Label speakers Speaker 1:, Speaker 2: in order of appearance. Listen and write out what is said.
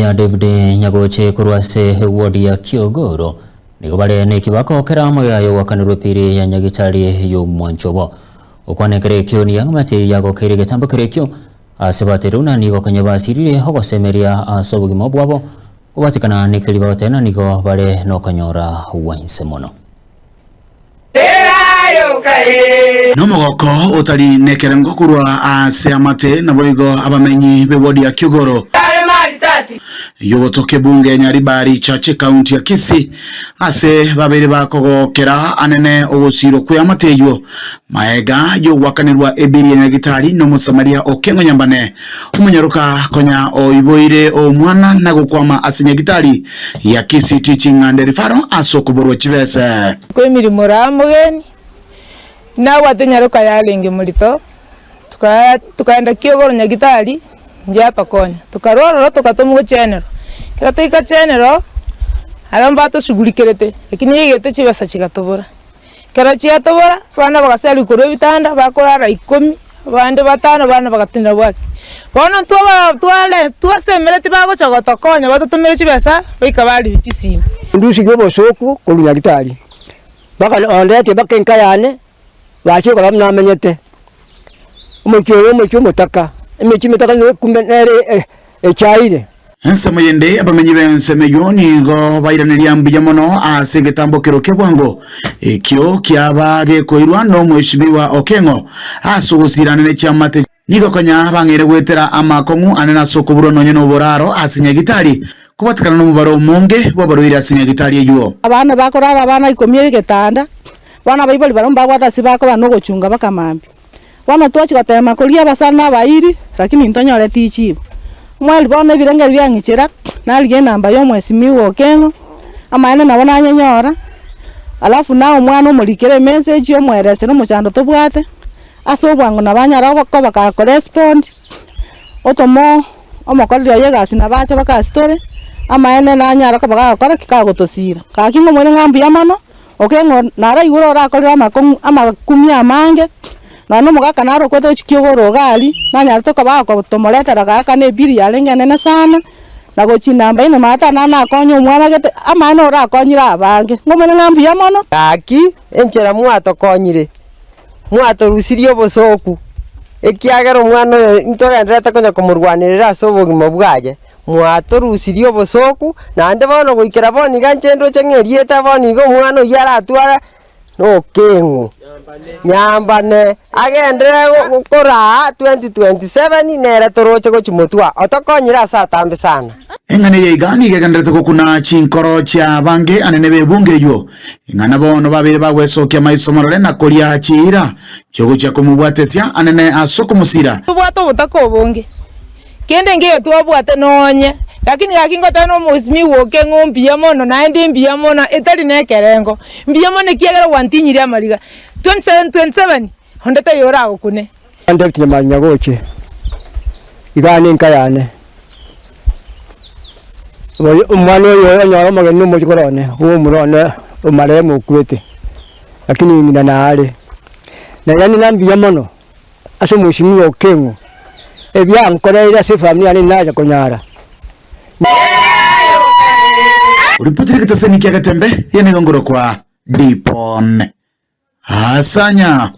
Speaker 1: ya David Nyagoche korwa ase eward ya Kiogoro nigo bare nekibako kera amagega y'ogoakanerwa epiiri ya Nyagitari y'omwancho obo. Gokwana ekero ekio nigo amate yagokeire egetambo kere ekio ase bateire buna nigo konya basirire ogosemeria ase obogima bwabo kobatikana nekeri bagoteba na nigo bare nokonyora gwa inse mono.
Speaker 2: Nomogoko otari nekerengo korwa ase amate, naboigo abamenyi b'ewodi ya Kiogoro y'ogotoka ebunge ya Nyaribari Church ekaunti ya Kisii ase babeire bakogokera anene ogosiirwa kw'eamate eyio maega y'ogoakanerwa ebiri ya Nyagitari n'Omosamaria Okengo Nyambane omonyaroka konya oiboire omwana na gokwama ase Nyagitari ya Kisii Teaching and Referral ase okoborwa chibese.
Speaker 3: Kw'emirimo raa omogeni, nabwate nyaroka yarenge morito, tuka tukaenda kiogoro nyagitari, inche atokonya, tokarwa ororo togatomwa gochenero, ekero twaika chenero, aria mbatoshugulikerete, lakini yaigete chibesa chigatobora. Ekero chiatobora, abana bagaserigwa korwa ebitanda, bakorara ikomi, abande batano, abana bagatenena bwaki. Bono intwe aba tware twasemeretie bagocha gotokonya batotomere chibesa, baika baribia chisimi.
Speaker 4: Ndusirie obosooku korwa Nyagetari, mpaka ondete mpaka enka yane, bachire korora buna namenyete. Omochie oyo omochie omotaka, emechie emetaka nigo kumbe nere echaire.
Speaker 2: Ensemo yende abamenyi b'ensemo eyio nigo bairaneria mbuya mono ase egetambokero kia bwango ekio kiaba gekoirwa n'omweshimiwa Okeng'o ase ogosirana ne chiamate. Nigo konya bang'eire goetera amakong'u anene ase okoburwa nonya noboraro ase Nyagitari, kobatikana nomobaro omonge bw'abarwaire ase Nyagitari eyio.
Speaker 5: Abana bakorara abana ikomi egetanda, bono abaibori barabwo mbabwate ase bakoba nogochunga mpaka mambia. Bono twachia gotema koria abasani na abairi, lakini ntonyoreti richibu. Omweri bono ebirengererio biang'ichera, narigia enamba ya omwesimigwa Okeng'o, amaene nabo nanyenyora, alafu naye omwana omorikere emessage omoeresere omochando tobwate, ase obwango nabo anyare koba gakorespond, otome omokoreri oye egasi nabo ache mpaka ase tore, amaene nanyare koba gagokora ki? Kagotosira. Gaki ng'omoire ng'a mbuya mono. Okeng'o naraigure orakorere amakong'u amakumia amange, nonya na omogaka naro okwete gochia kiogoro iga aria, nanyarete koba agotomoretera gaakana ebiri yarenge enene sana, na gochia namba ine mara tana nakonya omwana gete, amaene orakonyire abange. Ng'omanye ng'a mbuya mono.
Speaker 6: Gaki, enchera mwatokonyire, mwatorusirie obosooku, ekiagera omwana oyo intogendererete konya komorwanerera ase obogima bwaye. Mwatorusirie obosooku, naende bono goikera bono iga inche ndoche ng'a erieta bono iga omwana oyio aratware nokeng'u. Nyambane, agenderere koraa 2027 nere toroche gochia motwe aa, otokonyire ase atambe sana.
Speaker 2: Eng'ana eye iga nigo egendererete gokuna chinkoro chi'abange anene b'ebungo eyio, ing'ana bono babeire bagwesokia maiso marore na koria chiira chi'ogochia komobwatesia anene ase okomosira.
Speaker 3: Tobwate obotaka obonge. Kende nkeiyo twabwate nonye, lakini gaki ngoteba na omosimiwa oke ng'o mbuya mono naende mbuya mono etari na ekerengo. Mbuya mono ekiagera gwantinyirie amariga 27 27 onde taiyo oragokune.
Speaker 4: David Nyamari Nyagoche, igaa nenka yane, oyo omwana oyo onyore omogeni na omochokoro one, bwa omura one omarehemu okwete, lakini ng'ina nare. Nairani ng'a mbuya mono. Ase omwesimigwa Okeng'u, ebiankoreire ase efamiri yane tinacha konyara.
Speaker 2: Oripoti rigetasani kia Getembe, riane igongoro kwa Dipon Asanya.